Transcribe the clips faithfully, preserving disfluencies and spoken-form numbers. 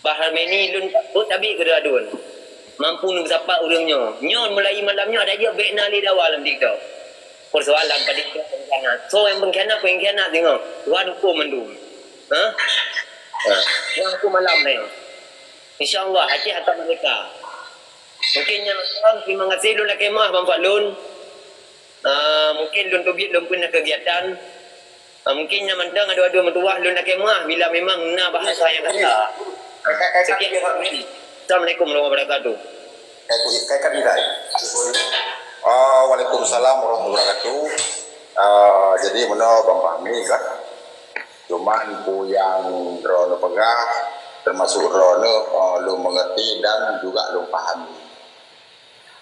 Bah Harmeni lôn takot tapi keudua-dua. Mampu neubeusapat ureuëng nyoe. Nyoe mulai malam nyoe ada jeuet bek na lé dawa lam TikTok. Persoalan pada pengkhianat. So yang pengkhianat, pengkhianat tengok. Tuhan hukum mandum. Ha? Ha. Tuhan hukum malam ni. InsyaAllah Aceh akan merdeka. Mungkin nyan, terima kasih lôn lakée meuah Bang Fadlun. Ah, mungkin lôn teubiet lôn pun na kegiatan. Ah, mungkin nyan mantong adu-adu meutuwah lôn lakée meuah bila memang na bahasa yang kata. Sekian. Assalamualaikum warahmatullahi wabarakatuh. Ah, waalaikumsalam warahmatullahi wabarakatuh. Ah, jadi meunoe Bang Fahmi kan. Cuman peue nyang droeneuh peugah, teumasuk droeneuh, eh, lôn mengerti dan juga lôn pahami.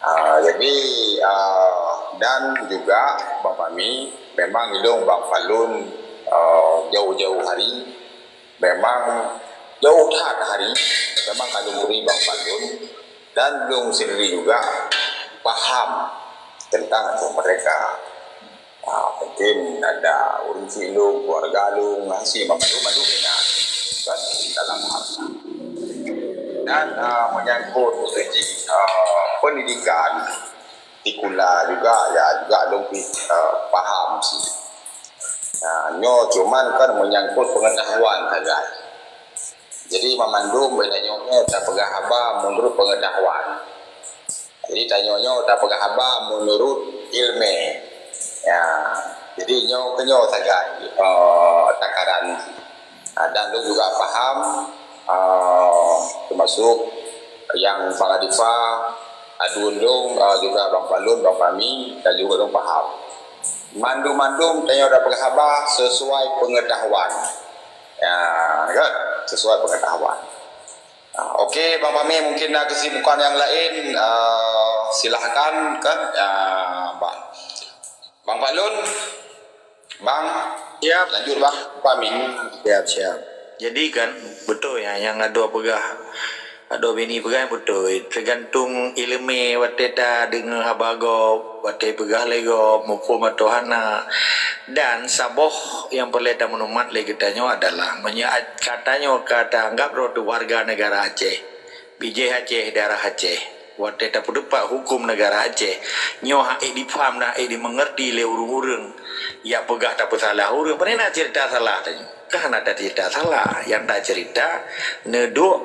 Ah, jadi, ah, dan juga Bang Fahmi, memang ilôn Bang Fadlun, eh, jauh-jauh hari, memang jauh that hari, memang ka lôn turi Bang Fadlun, dan lôn sendiri juga paham tentang Aceh Merdeka. Ah, mungkin ada ureuëng syiek lôn, keluarga lôn, hase mandum-mandum ingat kan dalam hal. Dan, ah, menyangkut segi, ah, pendidikan sikula juga, ya juga lôn pi, ah, paham sih. Nah, nyoe cuman kan menyangkut pengetahuan saja. Jadi mamandum beda nyoe tapeugah haba menurut pengetahuan. Jadi tanyoe nyoe tapeugah haba menurut ilmu. Ya, jadi nyoe ke nyoe sagai, eh, takaran. Ah, dan lôn juga paham, eh, termasuk yang Bang Adifa, Adun lôn, eh, juga Bang Fadlun, Bang Fahmi, dan juga lôn paham. Mandum-mandum tanyoe tapeugah haba sesuai pengetahuan. Ya, kan? Sesuai pengetahuan. Ah, okey, Bang Fahmi, mungkin ada kesibukan yang lain, ah, silahkan, kan? Ah, Bang. Bang Fadlun, Bang. Siap. Lanjut, Bang Fahmi. Siap, siap. Jadi kan, betul ya, yang Ado peugah, Ado Bini peugah betul. Tergantung ilmu watée tadeungoe haba gob, watée peugah lé gob, muphom atau hana. Dan saboh yang peureulée tameunumat lé geutanyoe adalah, meunyoe katanyoe ka taanggap droe tu warga negara Aceh, bijéh Aceh, darah Aceh. Watée tapeuteupat huköm negara Aceh, nyoe hak ék dipaham dan hak ék dimeungerti lé ureuëng-ureuëng nyang peugah tapeusalah ureuëng. Pane na ceurita salah tanyoe? Ka hana taceurita salah. Nyang taceurita neuduek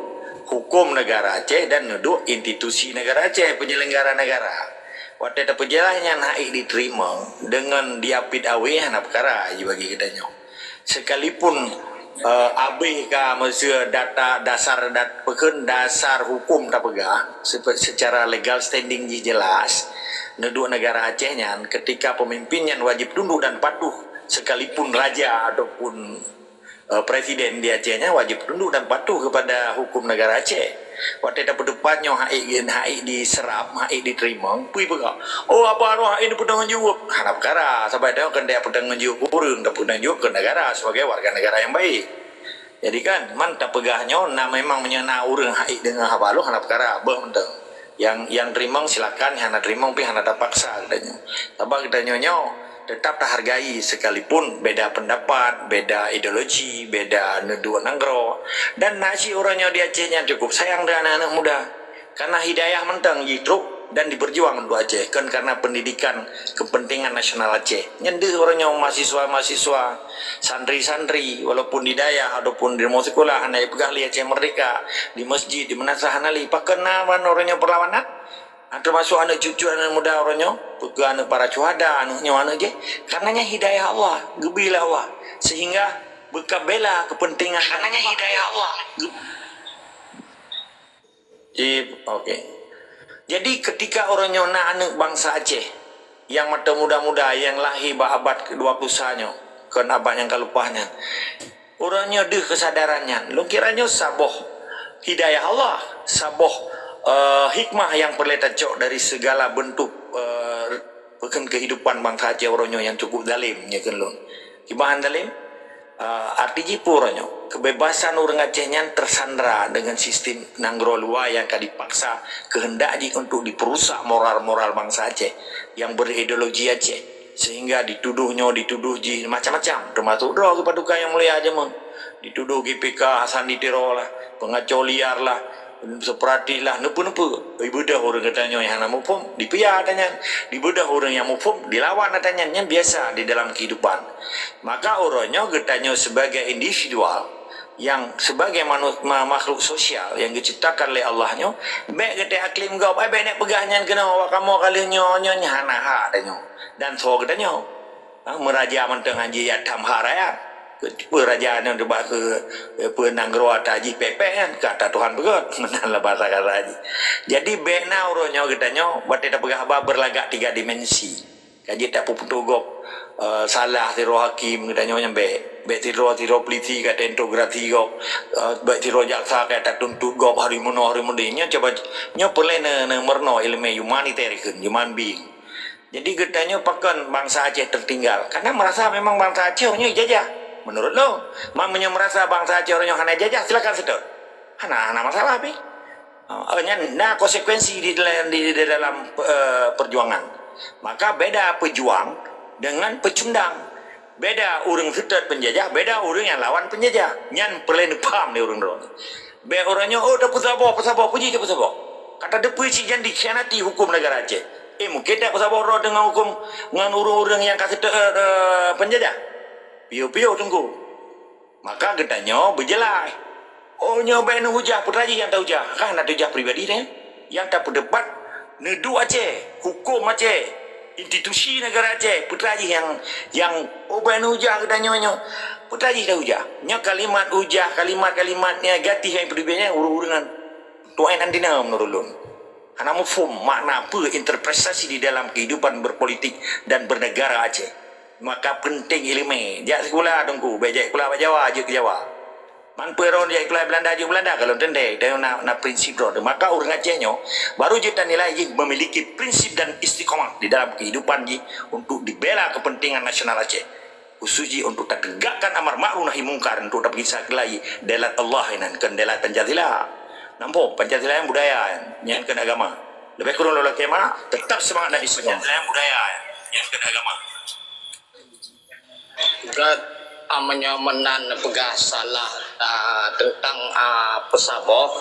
huköm negara Aceh dan neuduek institusi negara Aceh, penyelenggara negara. Watée tapeujeulaih nyan hak ék diteurimong deungon diapit awé hana peukara jih bagi geutanyoe. Sekalipun, eh, abéh ka meuseu data dasar dat-, peukheun dasar huköm tapeugah, sepe-, secara legal standing jih jelas, neuduek negara Aceh nyan, ketika pemimpin nyan wajib tunduk dan patuh, sekalipun raja ataupun, eh, presiden di Aceh nyan wajib tunduk dan patuh kepada huköm negara Aceh. Watée tapeuteupat nyoe hak ék, hak ék diseurap, hak ék diteurimong, peue peugah, "Oh, haba nyoe hak ék neupeutanggong jaweueb." Hana peukara, sabab tanyoe keuneuk peutanggung jaweueb keu ureuëng, tapeutanggung jaweueb keu negara sebagai warga negara yang baik. Jadi kan, man tapeugah nyoe na memang meunyoe na ureuëng hak ék deungoe haba lôn hana peukara, beuh mantong. Nyang, nyang teurimong silakan, nyang hana teurimong pih hana tapaksa geutanyoe. Sabab geutanyoe nyoe tetap tahargai sekalipun beda pendapat, beda ideologi, beda neuduek nanggroe. Dan na cit uroe nyoe di Aceh nyan cukup sayang deungon aneuëk muda. Karena hidayah mantong jitrok dan diperjuang untuk Aceh, kon karena pendidikan kepentingan nasional Aceh. Nyan deuh uroe nyoe mahasiswa-mahasiswa, santri-santri, walaupun di dayah ataupun di rumoh sikula, hana jipeugah lé Aceh Merdeka, di masjid, di meunasah hana lé. Pakon na ban uroe nyoe perlawanan? Ah, termasuk aneuëk cucu aneuëk muda uroe nyoe, peue keuh aneuëk para syuhada, aneuëk nyoe, aneuëk jéh. Karena nyan hidayah Allah, geubri lé Allah. Sehingga beukabela kepentingan. Karena nyan hidayah Allah. Ge- Ip, okey. Jadi ketika uroe nyoe na aneuëk bansa Aceh nyang mantong muda-muda nyang lahé bak abad kedua puluh satu nyoe, kon abad nyang ka leupah nyan. Uroe nyoe deuh keusadaran nyan. Lôn kira nyoe saboh hidayah Allah, saboh, eh, hikmah nyang peureulée tacok dari segala bentuk, eh, peukheun kehidupan bansa Aceh uroe nyoe nyang cukup zalim, nyoe kheun lôn. Kiban zalim? Eh, arti jih peue uroe nyoe? Kebebasan ureuëng Aceh nyan tersandra dengan sistem nanggroe luwa nyang ka dipaksa keuheundak jih untuk diperusak moral-moral bansa Aceh nyang berideologi Aceh. Sehingga dituduh nyoe, dituduh jih, macam-macam. Termasuk droe geupaduka Yang Mulia Ajeumeueng. Dituduh G P K, Hasan di Tiro lah. Peungaco liar lah, seuperatik lah, neupeu-neupeu. Dibeudoh ureuëng geutanyoe nyang hana muphom, dipeuya ata nyan. Dibeudoh ureuëng nyang muphom, dilawan ata nyan. Nyan biasa di dalam kehidupan. Maka uroe nyoe geutanyoe sebagai individual, nyang sebagai manu-, ma-, makhluk sosial nyang geuciptakan lé Allah nyoe, bék geutanyoe aklém gob, ai bék neupeugah nyan keunoe, awak kamoe ka lheueh nyoe, nyoe, nyoe hana hak tanyoe. Dan soe geutanyoe? Ha, meuraja mantong han jiyue that hak rakyat. Peue raja nyoe teuba keu, eh, peue nanggroe ata jih pék-pék nyan, ka ata Tuhan peugét. Meunan lah bahasa kasa jih. Jadi, bék na uroe nyoe geutanyoe, watée tapeugah haba beurlagak tiga dimensi. Ka jeuet tapeuputoh gob, eh, salah sidroe hakém geutanyoe nyan bék. Bék sidroe, sidroe peulisi ka tainterogasi gob, eh, bék sidroe jaksa ka tatuntut gob hari meunoe, hari meudeh. Nyoe cuba, nyoe peureulée ne-, neumeurunoe iéleumé humanitarian, human being. Jadi geutanyoe pakon bansa Aceh tertinggal? Karena merasa memang bansa Aceh nyoe ijajah. Menurut lôn, ma meunyoe merasa bansa Aceh nyoe hana ijajah, silakan seutôt. Hana, hana masalah pih. Ha, nyan na konsekuensi di dalam, di, di dalam, eh, perjuangan. Maka beda pejuang dengan pecundang. Beda ureuëng seutôt penjajah, beda ureuëng nyang lawan penjajah. Nyan peureulée neupaham lé ureuëng droe. Bék uroe nyoe, oh, tapeusaboh, peusaboh, peue jih tapeusaboh. Ka tateupeue cit nyan dikhianati huköm negara Aceh. Eh, mungken tapeusaboh droe deungon huköm ngon ureuëng-ureuëng nyang ka seutôt, eh, penjajah? Piôh-piôh Teungku. Maka geutanyoe beujeulaih. Oh, nyoe bék neuhujah, peue teuma jih nyang tahujah? Kan hana tahujah pribadi nyan. Nyang tapeudebat neuduek Aceh, huköm Aceh, institusi negara Aceh, peue teuma jih nyang, nyang, oh, bék neuhujah geutanyoe nyoe. Peue teuma jih tahujah? Nyoe kalimat hujah, kalimat-kalimat nyang negatif nyang ipeuduek nyan ureuëng-ureuëng nyan tu'en anti na meunurot lôn. Hana muphom makna peue interpretasi di dalam kehidupan berpolitik dan bernegara Aceh. Maka penting iéleumé. Jak sikula Teungku, bék jak sikula bak Jawa, jeuet keu Jawa. Man peue droe jak sikula Belanda, jeuet Belanda, ka lôn teuntée, dan na, na prinsip droe. Maka ureuëng Aceh nyoe baru jeuet tanilai jih memiliki prinsip dan istiqomah di dalam kehidupan jih untuk dibela kepentingan nasional Aceh. Khusus jih untuk tategakkan amar ma'ruf nahi mungkar, untuk tapeugisa keulai delat Allah inan, kon delat Pancasila. Nampak, Pancasila nyan budaya, nyan kon agama. Leubeh kureueng lôn lakée ma, tetap seumangat dan istiqomah. Pancasila nyan budaya, nyan kon agama. Gét, ah, meunyoe meunan peugah salah, ah, teuntang, ah, peusaboh.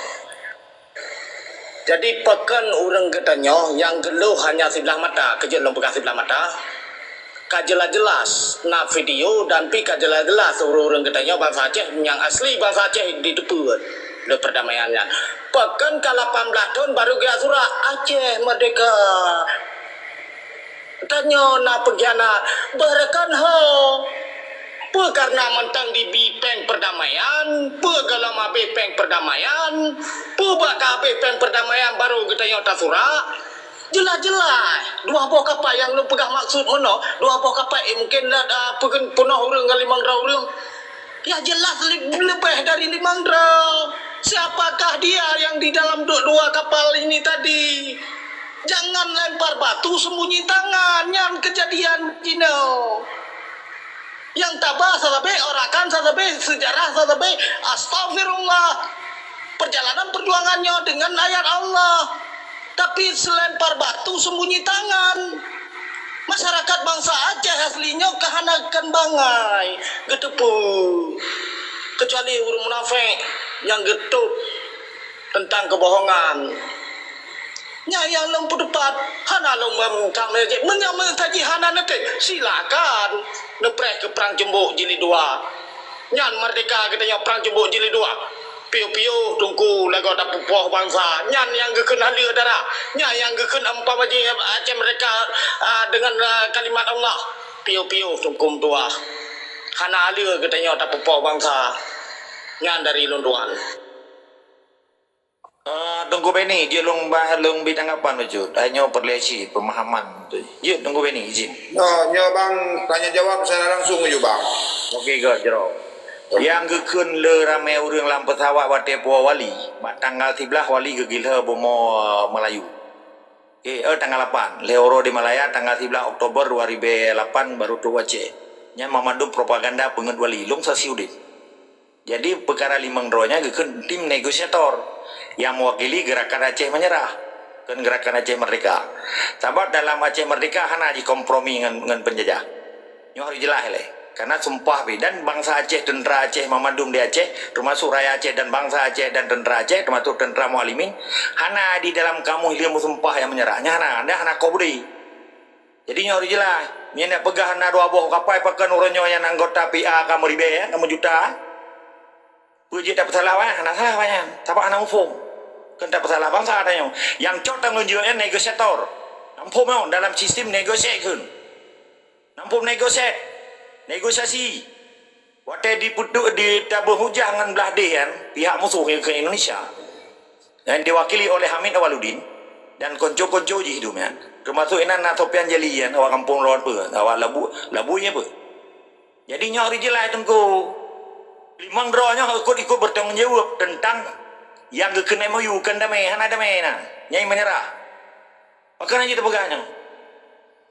Jadi, pakon ureuëng geutanyoe nyang geuleuh hanya siblah mata, keujeuet lôn peugah siblah mata, ka jeulaih-jeulaih na video dan pi ka jeulaih-jeulaih ureuëng-ureuëng geutanyoe bansa Aceh nyang asli bansa Aceh jiteupeue lé perdamaian nyan. Pakon ka lapan blaih thon baru geujak surat Aceh Merdeka. Tanyoe na peungkhianat, beureukon ho. Peue kareuna mantong jibi péng perdamaian, peue gohlom habéh péng perdamaian, peue bak ka habéh péng perdamaian baru geutanyoe tasurak? Jeulaih-jeulaih, dua boh kapai nyang lôn peugah maksud meunoe, dua boh kapai, eh, mungken na, ah, peunoh ureuëng ngon limong droe ureuëng. Ya jeulaih le-, leubeh dari limong droe. Siapakah dia yang di dalam dua, dua kapal ini tadi? Jangan lempar batu sembunyi tangan, nyan keujadian jinoe. Nyang taba sasabe, orakan sasabe, sejarah sasabe, astagfirullah. Perjalanan perjuangan nyoe dengan ayat Allah. Tapi selempar batu sembunyi tangan. Masyarakat bansa Aceh asli nyoe ka hana kon bangai geuteupeue, kecuali ureuëng munafék nyang geutôb teuntang keubohongan. Nyan nyang lôn peuteupat, hana lôn meutamé jih. Meunyoe meusaji hana neutem, silakan neupreh keu prang ceumbok jilid dua. Nyan merdeka geutanyoe prang ceumbok jilid dua. Piôh-piôh Teungku lagoe tapeupoh bansa. Nyan nyang geukheun haleue dara. Nyan nyang geukheun ampa maji Aceh merdeka, ah, dengan, ah, kalimat Allah. Piôh-piôh Teungku meutuah. Hana haleue geutanyoe tapeupoh bansa. Nyan dari lôn tuan. Ah, Teungku Beni, jeuet lôn ba-, lôn bi tanggapan bacut. Hai nyoe peureulée cit peumahaman tu. Jeuet Teungku Beni, izin. Nyoe, nyoe bang, tanya jawab secara langsung ju bang. Okey, go, jero. Nyang geukheun le ramé ureuëng lam peusawat watée puwoe wali. Bak tanggal siblaih wali geugilhée bumoe Meulayu. Okey, eh, tanggal lapan. Lhée uroe di Malaya, tanggal siblaih Oktober dua ribu lapan baru trok Aceh. Nyan mamandum propaganda peungeuet wali. Lôn saksi udeb. Jadi, peukara limong droe nyan geukheun tim negosiator nyang meuwakili Gerakan Aceh Menyerah, kon Gerakan Aceh Merdeka. Sabab dalam Aceh Merdeka hana jikompromi ngon, ngon penjajah. Nyoe harôh jeulaih lé. Karena sumpah pih, dan bangsa Aceh, tentera Aceh, mandum di Aceh, termasuk rakyat Aceh dan bangsa Aceh dan tentera Aceh, termasuk tentera Mualimin, hana di dalam kamus lheueh meusumpah nyang menyerah. Nyan hana, nyan hana koh budi. Jadi nyoe harus jelas. Nyan nak peugah na dua boh kapai, pakon uroe nyoe nyang anggota P A ka meuribèe, ya, ka meujuta. Peue jeuet tapeusalah awaknyan? Hana salah awaknyan. Sabab hana muphom. Kon tapeusalah bangsa tanyoe. Nyang cok tanggong jaweueb nyan negosiator. Muphom nyoe dalam sistem negosiasi kheun. Muphom negosiasi. Negosiasi. Watèe diputu-, ditabeueng hujah ngon blah deh nyan, pihak musoh nyang keu Indonesia, yang diwakili oleh Hamid Awaludin dan konco-konco jih dum nyan, termasuk inan na Sofyan Jalil nyan, awak gampông lawan peue, awak labu-, labui nyan peue. Jadi nyoe harus jelas Teungku. Limong droe nyoe ikut-ikut bertanggung jawab tentang nyang geukheun M O U, kon damé, hana damé na. Nyang menyerah. Pakon hana jeuet tapeugah nyoe?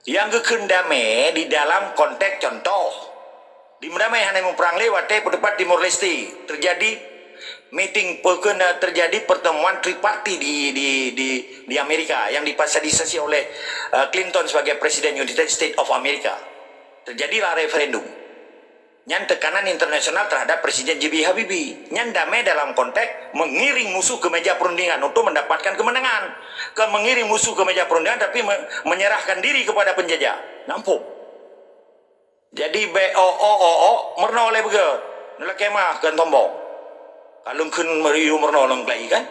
Nyang geukheun damé di dalam konteks contoh. Di damé hana muprang lé watèe peuteupat Timor Leste terjadi meeting, pakon, terjadi pertemuan triparti di, di, di, di Amerika yang difasilitasi oleh, eh, Clinton sebagai Presiden United States of America. Terjadilah referendum. Nyan tekanan internasional terhadap Presiden J B Habibie. Nyan damé dalam konteks mengiring musuh ke meja perundingan untuk mendapatkan kemenangan. Kon mengiring musuh ke meja perundingan, tapi me-, menyerahkan diri kepada penjajah. Muphom. Jadi bèk o, o, o, o, meurunoe lé beugèt. Neulakèe meu'ah kon sombong. Ka lôn kheun meuriu meurunoe lôn keuhai kan.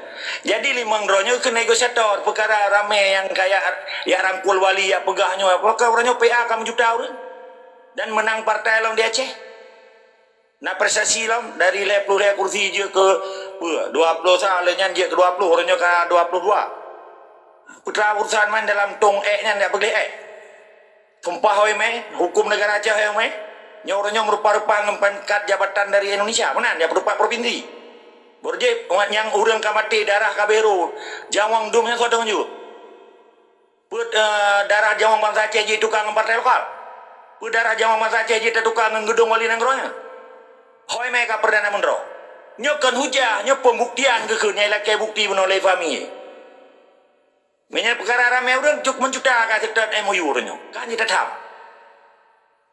Jadi limong droe nyoe keu negosiator, peukara ramè nyang kajak, jak rangkul wali, jak peugah nyoe, pakon uroe nyoe P A ka meujuta ureueng dan meunang partai lom di Aceh. Na prestasi lom, dari lhèe ploh lhèe kursi jeuet keu peue, dua ploh sa, lheueh nyan jeuet keu dua ploh, uroe nyoe ka dua ploh dua. Peue teuma urusan, man dalam tông èk nyan jak peugleh èk. Sumpah O M A, huköm neugara Aceh O M A. Nyoe uroe nyoe meurupa-rupa ngon pangkat jabatan dari Indonesia. Meunan, jak peutupat provinsi. Beurjeuet, nyang ureueng ka maté, darah ka beuhe rhot. Jaweueb dum nyan soe tanggung jaweueb? Peue, eh, darah jaweueb bansa Aceh jeuet tukang ngon partai lokal? Peue darah jaweueb bansa Aceh jeuet tatukang ngon geudong wali nanggroe nyan? O M A ka Perdana Menteri. Nyoe kon hujah, nyoe pembuktian geukheun nyang ilakèe bukti bunoe lé Fahmi. Meunyoe peukara ramè ureueng, cok meujuta ka seutôt M O U uroe nyoe. Kan jeuet that-that.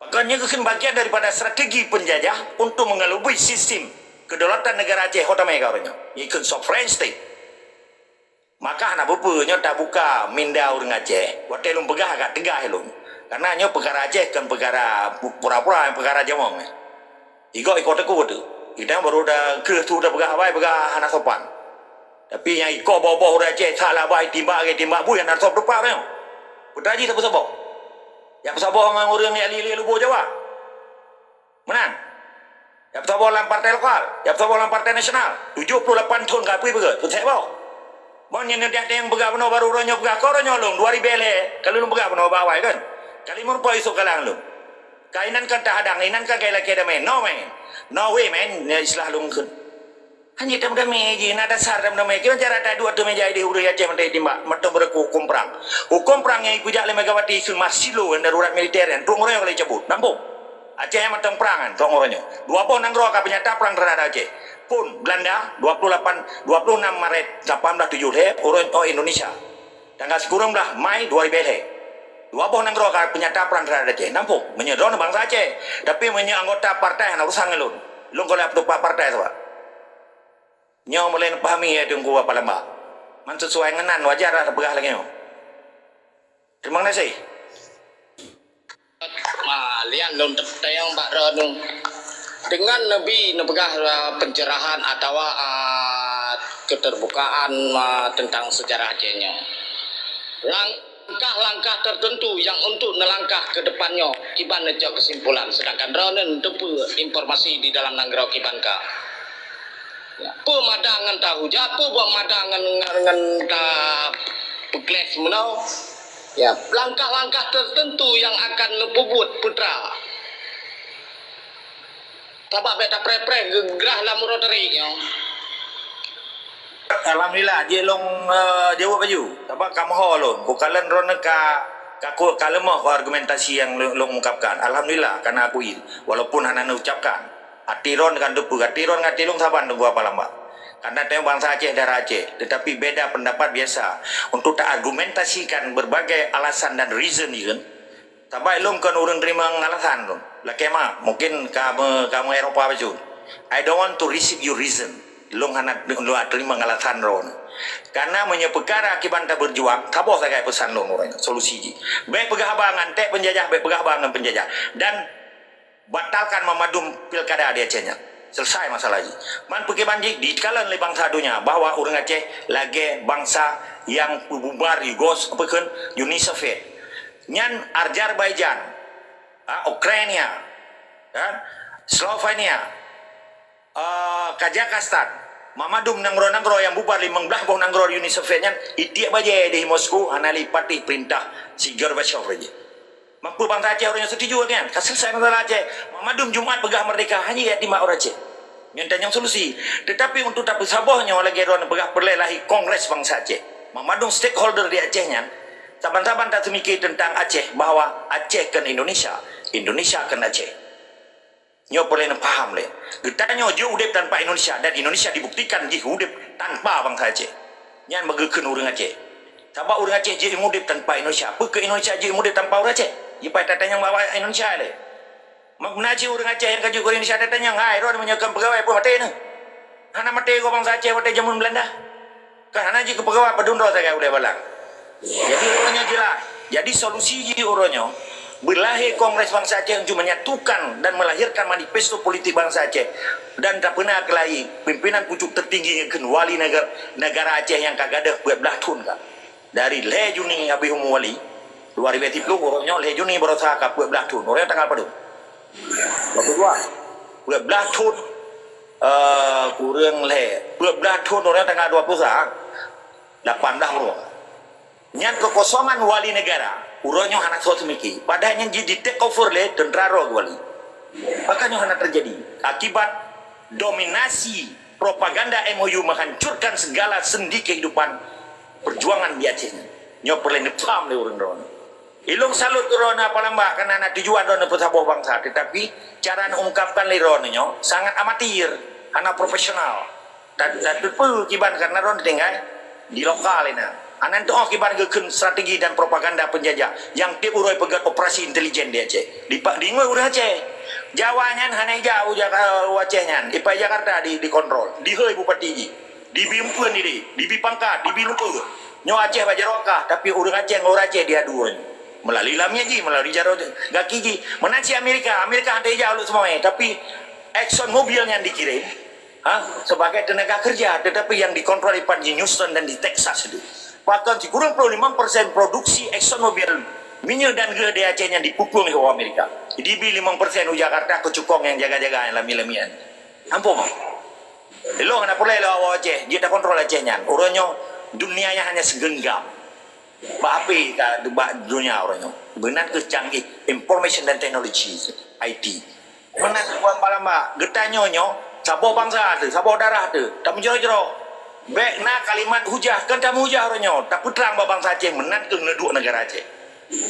Pakon nyoe geukheun bagian daripada strategi penjajah untuk mengelabui sistem kedaulatan negara Aceh ho tamè ka uroe nyoe. Nyoe geukheun sovereign state. Maka hana peue-peue nyoe tabuka minda ureueng Aceh. Watèe lôn peugah agak tegas lôn. Karena nyoe peukara Aceh kon peukara pu-, pura-pura, peukara jamong. Igoe iko teuku tu. Kita baru dah kreueh tu dah peugah awai, peugah hana sopan. Tapi nyang iko boh-boh ureueng Aceh, that labai timbak lagèe timbak bui, hana sob teupah nyoe. Peue jih tapeusaboh? Jak peusaboh ngon ureueng nyang li-li lubô Jawa? Meunan. Jak peusaboh lam partai lokal, jak peusaboh lam partai nasional. Tujoh ploh lapan thon ka peue beugèt, peusék boh. Mon nyan nyang tiang peugah bunoe baru uroe nyoe peugah, kon uroe nyoe lôn, dua ribèe lhèe, ka lôn peugah bunoe bak awai kan. Ka lhèe meurumpok isôk kalang lôn. Ka inan kan tahadang, inan kan ka ilakèe damè. No man. No way man, nyan istilah lôn kheun. Hana tamudamé jih, na dasar tamudamé. Kiban cara taduek ateueh mèja idéh ureueng Aceh mantong timbak, mantong beureuku huköm prang. Huköm prang nyang ipeujak lé Megawati kheun masih lôn darurat militer nyan, trok uroe nyoe ka lheueh cabut. Nampung. Aceh nyan mantong prang nyan, trok uroe nyoe. Dua boh nanggroe ka peunyata prang terhadap Aceh. Phôn Belanda, dua puluh lapan, dua puluh enam Maret lapan belas tujoh lhèe, uroe nyoe Indonesia. Tanggal sikureueng blah Mai dua ribèe lhèe. Dua boh nanggroe ka peunyata prang terhadap Aceh. Nampung, meunyoe droeneuh bansa Aceh. Tapi meunyoe anggota partai hana urusan ngon lôn. Lôn kon lôn peuteupat partai saban. Nyoe mulai neupahami, ya Teungku Apa Lambak. Man sesuai ngon nan, wajar lah tapeugah lagèe nyoe. Terima kasih. Ma, lian lôn teutanyong bak droeneuh. Dengan Nabi neupeugah, ah, pencerahan atawa, ah, keterbukaan, ah, tentang sejarah Aceh nyoe. Langkah-langkah tertentu yang untuk neulangkah ke depan nyoe, kiban neucok kesimpulan, sedangkan droeneuh neuteupeue informasi di dalam nanggroe kiban ka. Ya, peue mada ngon tahujat, peue buet mada ngon, ngon, ngon tapeugléh meunoe. Ya, langkah-langkah tertentu yang akan neupeubuet putra. Sabab bèk tapreh-preh geugrah lam uroe tarék nyoe. Alhamdulillah, jeuet lôn, eh, jaweueb laju. Sabab ka meuho lôn. Bukalon droeneuh ka, ka ku-, ka leumoh argumentasi nyang lôn, lôn ungkapkan. Alhamdulillah, kana akui. Walaupun hana neucapkan. Até droeneuh kan teupeue, até droeneuh ngon até lôn saban Teungku Apa Lambak. Karena tanyoe bansa Aceh, darah Aceh, tetapi beda pendapat biasa. Untuk taargumentasikan berbagai alasan dan reason, ya kan? Sabab lôn kon ureueng teurimong alasan lôn. Lakée ma, mungkin kamu, kamu Eropa bacut. I don't want to receive your reason. Lôn hana lôn teurimong alasan droeneuh. Karena meunyoe peukara kiban tabeurjuang, saboh sagai peusan lôn uroe nyoe, solusi jih. Bék peugah haba ngon teuh peunjajah, bék peugah haba ngon peunjajah. Dan batalkan mandum pilkada di Aceh nyan. Selesai masalah jih. Man peukiban jih dikalon lé bansa donya bahwa ureuëng Aceh lagée bansa nyang peububar Yugos-, apa kheun, Uni Soviet. Nyan Azerbaijan, ha, Ukraina, kan? Slovenia, eh, Kazakhstan, mandum nanggroe-nanggroe nyang bubar limong blaih boh nanggroe Uni Soviet nyan, itiek bajée di Moskow hana lé patéh peurintah si Gorbachev lagée. Mampu bansa Aceh ureuëng nyang setuju nyan, ka selesai masalah Aceh. Mandum Jumat peugah merdeka, hanya ya timak ureuëng Aceh. Nyan tanyong solusi. Tetapi untuk tapeusaboh nyoe lagée droeneuh peugah peureulée lahé Kongres Bansa Aceh. Mandum stakeholder di Aceh nyan, saban-saban taseumiké teuntang Aceh bahwa Aceh kon Indonesia, Indonesia kon Aceh. Nyoe peureulée neupaham lé. Geutanyoe jeuet udeb tanpa Indonesia dan Indonesia dibuktikan jih udeb tanpa bansa Aceh. Nyan beugeukeun ureuëng Aceh. Sabab ureuëng Aceh jeuet udeb tanpa Indonesia. Peu keu Indonesia jeuet udeb tanpa ureuëng Aceh? Jipai tatanyong bak Indonesia lé. Mak meunaji ureuëng Aceh nyang ka jeuet keu Indonesia tatanyong, "Hai, droe meunyoe kon peugawai peue maté neuh?" Hana maté goe bansa Aceh watée jameun Belanda. Kan hana jih keu peugawai padum droe sagai ulée balang. Jadi uroe nyoe jeulaih. Jadi solusi jih uroe nyoe, beulahé Kongres Bansa Aceh untuk menyatukan dan melahirkan manifesto politik bansa Aceh dan tapeuna keulai pimpinan pucuk tertinggi nyang kheun wali negara, negara Aceh nyang ka gadôh peuet blaih thon ka. Dari lhée Juni habéh umu wali, dua ribée siplôh, uroe nyoe lhée Juni baroesa ka peuet blaih thon. Uroe nyoe tanggal padum? Dua puluh dua. Peuet blaih thon, eh, kureueng lhée. Peuet blaih thon uroe nyoe tanggal dua puluh sa. Lapan blaih uroe. Nyan keukosongan wali negara. Uroe nyoe hana soe seumiké. Padahai nyan jih di take over lé teuntra roh wali. Maka nyoe hana teujadi. Akibat dominasi propaganda M O U menghancurkan segala sendi kehidupan perjuangan di Aceh nyan. Nyoe peureulée neupaham lé ureuëng droeneuh. Ilong salut keu droeneuh apa lambak karena na tujuan droeneuh peusaboh bansa, tetapi cara neuungkapkan lé droeneuh nyoe sangat amatir, hana profesional. Dan, dan teupeu kiban karena droeneuh tinggai di lokal ina. Anan teuoh kiban geukheun strategi dan propaganda penjajah yang tiep uroe peugét operasi intelijen di Aceh. Dipak dingoi ureuëng Aceh. Jawa nyan hana ija u Jaka-, u Aceh nyan. Ipai Jakarta di, dikontrol. Dihôi bupati jih. Dibi empeuen diri, dibi pangkat, dibi lumpur. Nyoe Aceh bak jaroe kah, tapi ureuëng Aceh ngon ureuëng Aceh diadu nyoe. Melalui lamiet jih, melalui jaroe gaki jih. Meunan cit Amerika, Amerika hana ija uluk seumawé, tapi Exxon Mobil nyan dikirim, ha, sebagai tenaga kerja, tetapi yang dikontrol ipat di Houston dan di Texas itu. Bahkan sikureueng ploh limong persen produksi Exxon Mobil minyeuk dan geuh di Aceh nyan dipupung lé Amerika. Dibi limong persen u Jakarta keu cukong nyang jaga-jaga nyang lamiet-lamiet. Ampôn, bang. Ilong hana peureulée lé awak Aceh, jeuet takontrol Aceh nyan. Uroe nyoe dunia nyan hanya segenggam. Bak api ka bak dunia uroe nyoe. Meunan keuh canggih information dan technology, I T. Meunan kuat palamba, geutanyoe nyoe saboh bansa teuh, saboh darah teuh, tameujroh-jroh. Bék na kalimat hujah, kon tameujah uroe nyoe, tapeutrang bak bansa Aceh meunan keuh neuduek negara Aceh.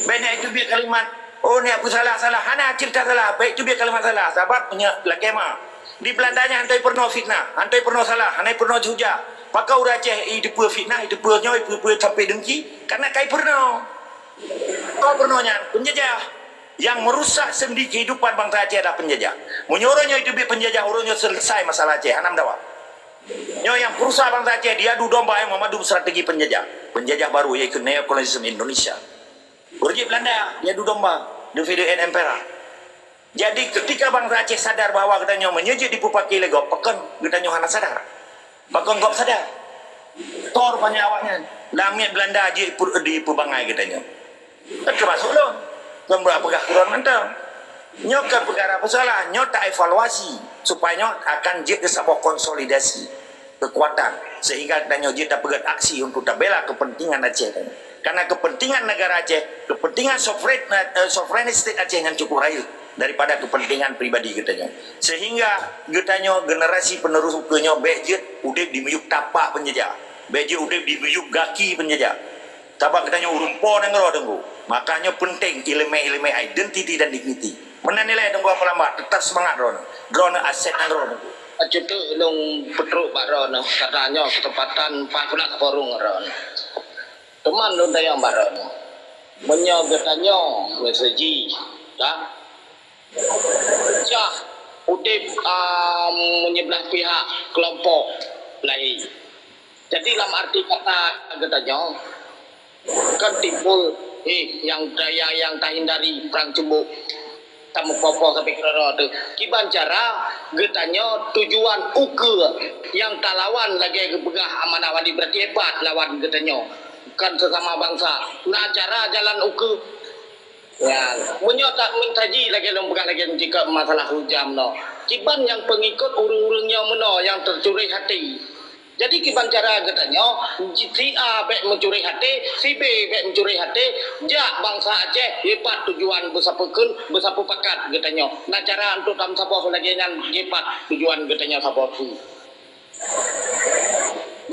Bék na itu biet kalimat, "Oh, ni aku salah-salah." Hana cerita salah, bék itu biet kalimat salah. Sabab nyoe lakée ma. Di Belanda nyan hana peurunoe fitnah, hana peurunoe salah, hana peurunoe jihujah. Maka ureuëng Aceh iteupeue fitnah, iteupeue nyoe, iteupeue sampai dengki, karena kai peurunoe. Kau peurunoe nyan penjajah yang merusak sendi kehidupan bansa Aceh adalah penjajah. Meunyoe uroe nyoe iteubiet penjajah, uroe nyoe selesai masalah Aceh, hana meudawa. Nyoe nyang peurusak bansa Aceh diadu domba nyang meumadu strategi penjajah. Penjajah baru iaitu neokolonialisme Indonesia. Ureuëng Belanda diadu domba, the Federated Empire. Jadi ketika bansa Aceh sadar bahwa geutanyoe meunyoe jeuet dipeupaké lé gob, pakon geutanyoe hana sadar? Pakon gob sadar? Tor banyak awaknyan. Lamiet Belanda jeuet pu-, dipeubangai geutanyoe. Termasuk lôn. Lôn beupeugah keudroe mantong. Nyoe kon peukara peusoalan, nyoe taevaluasi supaya nyoe akan jeuet keu saboh konsolidasi keukuatan sehingga geutanyoe jeuet tapeugét aksi untuk tabela kepentingan Aceh. Karena kepentingan negara Aceh, kepentingan sovereign, eh, sovereign state Aceh nyan cukup rayeuk daripada kepentingan pribadi geutanyoe. Sehingga geutanyoe generasi penerus ukeue nyoe bék jeuet udeb di miyueb tapak penjajah, bék jeuet udeb di miyueb gaki penjajah. Sabab geutanyoe ureuëng po nanggroe Teungku. Maka nyoe penting ileumé-ileumé identiti dan digniti. Meunan nilai Teungku Abdul Rahman, teutap seumangat droeneuh. Droeneuh aset nanggroe Teungku. Bacut teuk lôn peutrok bak droeneuh, karena nyoe keuseumpatan paih peunak forum droeneuh. Teuma lôn tanyong bak droeneuh. Meunyoe geutanyoe meuseujih, ka? Jah, udeb, ah, menyeubelah pihak keulompok laén. Jadi lam arti kata geutanyoe, kan timbul, eh, nyang, nyang, nyang tahindari prang ceumbok, tameupoh-poh sabe keudroe teuh. Kiban cara geutanyoe tujuan ukeue nyang talawan lagée geupeugah amanah wali, berarti hebat lawan geutanyoe, kan sesama bangsa. Na cara jalan ukeue. Ya, meunyoe tak meusaji lagée lôn peugah lagée nyoe jikeu masalah hujam nyoe. Kiban nyang peungikot ureuëng-ureuëng nyoe meunoe nyang teucureh até. Jadi kiban cara geutanyoe, si A bék meucureh até, si B bék meucureh até, jak bangsa Aceh, jipat tujuan beusapeukeun, beusapeupakat geutanyoe. Na cara untuk tameusaboh lagée nyan jipat tujuan geutanyoe saboh su.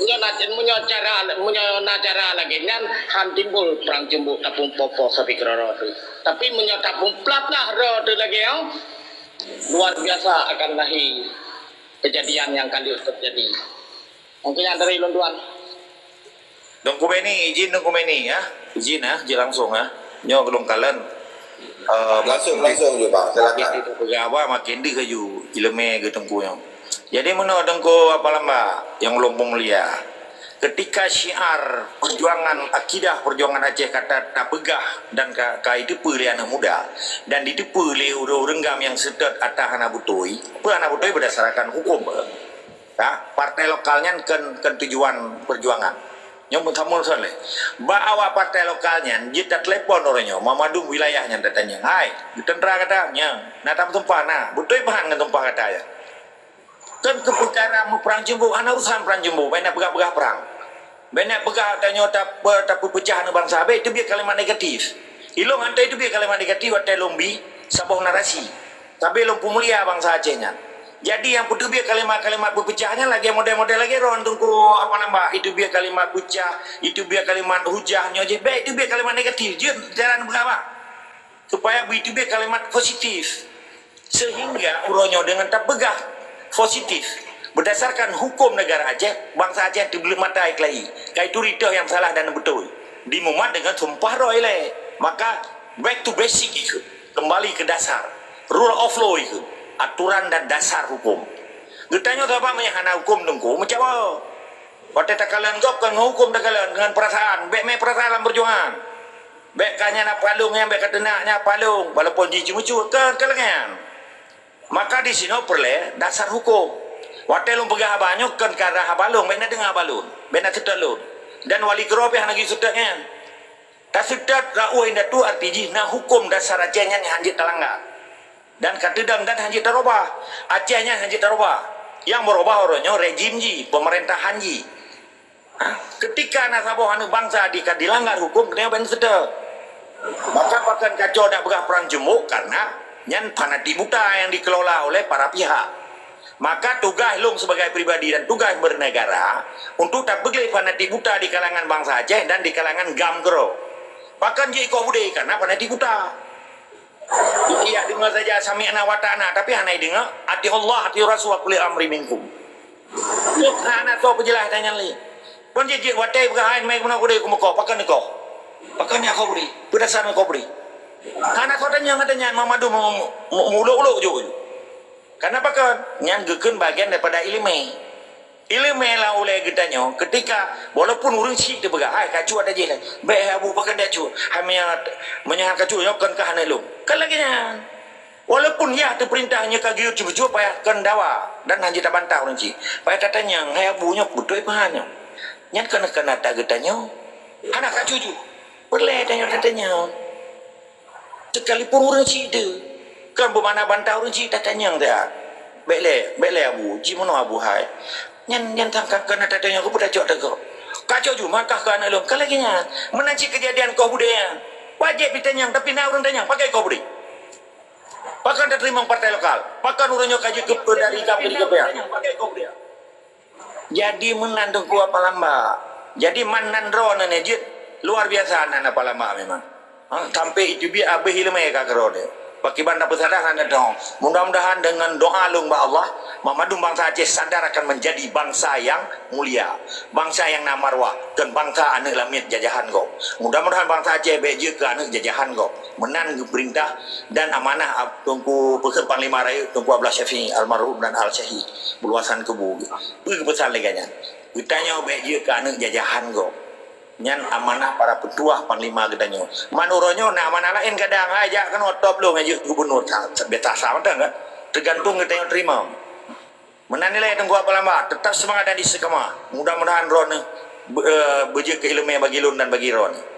Meunyoe na, meunyoe cara, meunyoe na cara lagée nyan, han timbul prang ceumbok tapeupoh-poh sabe keudroe teuh. Tapi meunyoe tapeuplaplah droe teuh lagée nyoe, luar biasa akan lahé kejadian nyang ka lheueh teujadi. Mungkin nyang dari lôn tuan. Teungku Beni, izin Teungku Beni, ya. Izin, ya, je langsung, ya. Nyoe lôn kalon. Eh, langsung, langsung je, Bang. Silakan. Makin dipeugah haba, makin deuh laju ileumé geuteungku nyoe. Jadi, meunoe Teungku Apa Lambak nyang ulôn peumulia. Ketika syiar perjuangan, akidah perjuangan Aceh ka ta-, tapeugah dan ka, ka jiteupeue lé aneuk muda dan jiteupeue lé ureuëng-ureuëng GAM nyang seutôt ata hana beutôi, peue hana beutôi berdasarkan hukum. Ya, partai lokal nyan kon, kon tujuan perjuangan. Nyoe meutamul son lé. Bak awak partai lokal nyan, jeuet tatelepon uroe nyoe, meumandum wilayah nyan tatanyong, "Hai, teuntara gata?" "Nyan." "Na tameusumpah?" "Na." "Beutôi meuhan ngon sumpah gata nyan?" Kon keu peukara meuprang ceumbok, hana urusan prang ceumbok, bék na peugah-peugah prang. Bék na peugah tanyoe ta-, tapeupeucah aneuk bansa, bék teubiet kalimat negatif. Ilôn han teubiet kalimat negatif watée lôn bi saboh narasi. Sabe lôn peumulia bansa Aceh nyan. Jadi nyang peuteubiet kalimat-kalimat peupeucah nyan lagée model-model lagée droe Teungku Apa Lambak, iteubiet kalimat peucah, iteubiet kalimat hujah nyoe jih, bék iteubiet kalimat negatif, jeuet jalan beugama. Supaya iteubiet kalimat positif. Sehingga uroe nyoe deungon tapeugah positif, berdasarkan hukum negara Aceh, bansa Aceh teubleuet mata iklai, ka ituri toh nyang salah dan beutôi. Dimumat deungon sumpah droe ilée. Maka, back to basic ikheun. Kembali ke dasar, rule of law ikheun, aturan dan dasar hukum. Geutanyoe sabab meunyo hana hukum Teungku, meucawa. Watée takalon gob kon ngon hukum takalon, ngon perasaan, bék mé perasaan lam perjuangan. Bék ka nyan na palong nyan, bék ka teunak nyan palong, walaupun jih ceumeucue, kon, kon lagée nyan. Maka disinoe peureulée dasar hukum. Watée lôn peugah haba nyoe kon karna haba lôn, bék na deungoe haba lôn, bék na seutôt lôn. Dan wali keudroe pih hana geuseutôt nyan. Taseutôt ra'uh indatu arti jih na hukum dasar Aceh nyan nyang hanjeuet talanggar. Dan ka teudong dan hanjeuet tarubah. Aceh nyan hanjeuet tarubah. Nyang meurubah uroe nyoe rejim jih, peumeurintahan jih. Ha, keutika na saboh aneuk bansa di-, ka dilanggar hukum, keuneuk ban seutôt. Maka pakon kacau dak peugah prang ceumbok, karena nyan fanatik buta nyang dikelola oleh para pihak. Maka tugaih lôn sibagai pribadi dan tugaih bernegara untuk tapeugléh fanatik buta di kalangan bansa Aceh dan di kalangan GAM keudroe. Pakon jeuet ikoh beudé karena fanatik buta. Jih deungoe saja sami'na wa ata'na, tapi hana ideungoe, "Ati'ullah, ati'ur rasul wa ulil amri minkum." Nyoe hana soe peujeulaih tanyan lé. Kon jih jeuet watée peugah hai meunoe kudé kumeukoh, pakon ikoh? Pakon nyak koh beudé? Peue dasar nyak koh beudé? Hana soe tanyong, hana tanyong, mamadu mu-, mu-, mu-, mulok-ulok ju. Kenapa kon? Nyan geukheun bagian daripada ileumé. Ileumé lam ulée geutanyoe, keutika walaupun ureuëng syiek teupeugah, "Hai, kacut ata jih lé." "Bék, hai Abu, pakon dak cut? Hai, meunyo, meunyo han kacut nyoe kon kah aneuk lôn." Kan lagée nyan. Walaupun yah teupeurintah nyoe ka geuyue cuba-cuba payah kon dawa dan hana tabantah ureuëng syiek. Payah tatanyong, "Hai Abu, nyoe beutôi peue han nyoe?" Nyan kon, kon ata geutanyoe. Hana kacut ju. Peureulée tanyoe tatanyong. Sekalipun ureuëng syiek teuh, kon beumana bantah ureuëng syiek tatanyong that. "Bék lé, bék lé Abu, jimeunoe Abu hai." Nyan, nyan tan ka, kon tatanyong keupeue tacok teugok. Kacok ju mantah keu aneuk lôn, ka lagée nyan. Meunan cit keujadian koh beudé nyan. Wajéb jitanyong, tapi na ureuëng tanyong, pakon koh beudé? Pakon tateurimong partai lokal? Pakon ureuëng nyoe ka jeuet keu dari kami di G P A? Jadi meunan Teungku Apa Lambak. Jadi man nan droeneuh nyoe jeuet luar biasa nan Apa Lambak memang. Ha, sampai iteubiet abéh ileumé ka keudroe. Pakriban tapeusadar hana dong. Mudah-mudahan dengan doa lôn bak Allah, mandum bansa Aceh sadar akan menjadi bangsa yang mulia, bangsa yang na marwah, dan bangsa aneuk lamiet jajahan gob. Mudah-mudahan bansa Aceh bék jeuet keu aneuk jajahan gob. Meunan geupeurintah dan amanah Teungku Panglima Rayeuk, Teungku Abdullah Syafi'i almarhum dan al-syahid beuluasan kubu. Peue geupesan lagée nyan? Geutanyoe bék jeuet keu aneuk jajahan gob. Nyan amanah para peutuah panglima geutanyoe. Man uroe nyoe na amanah laén kadang, hai jak keunoe top lôn jeuet gubunur. Biasa sa mantong kan? Teugantung geutanyoe teurimong. Meunan nilai Teungku Abdullah Lambak, teutap seumangat dan istiqamah. Mudah-mudahan droeneuh beujeuet keu ileumé bagi lôn dan bagi droeneuh.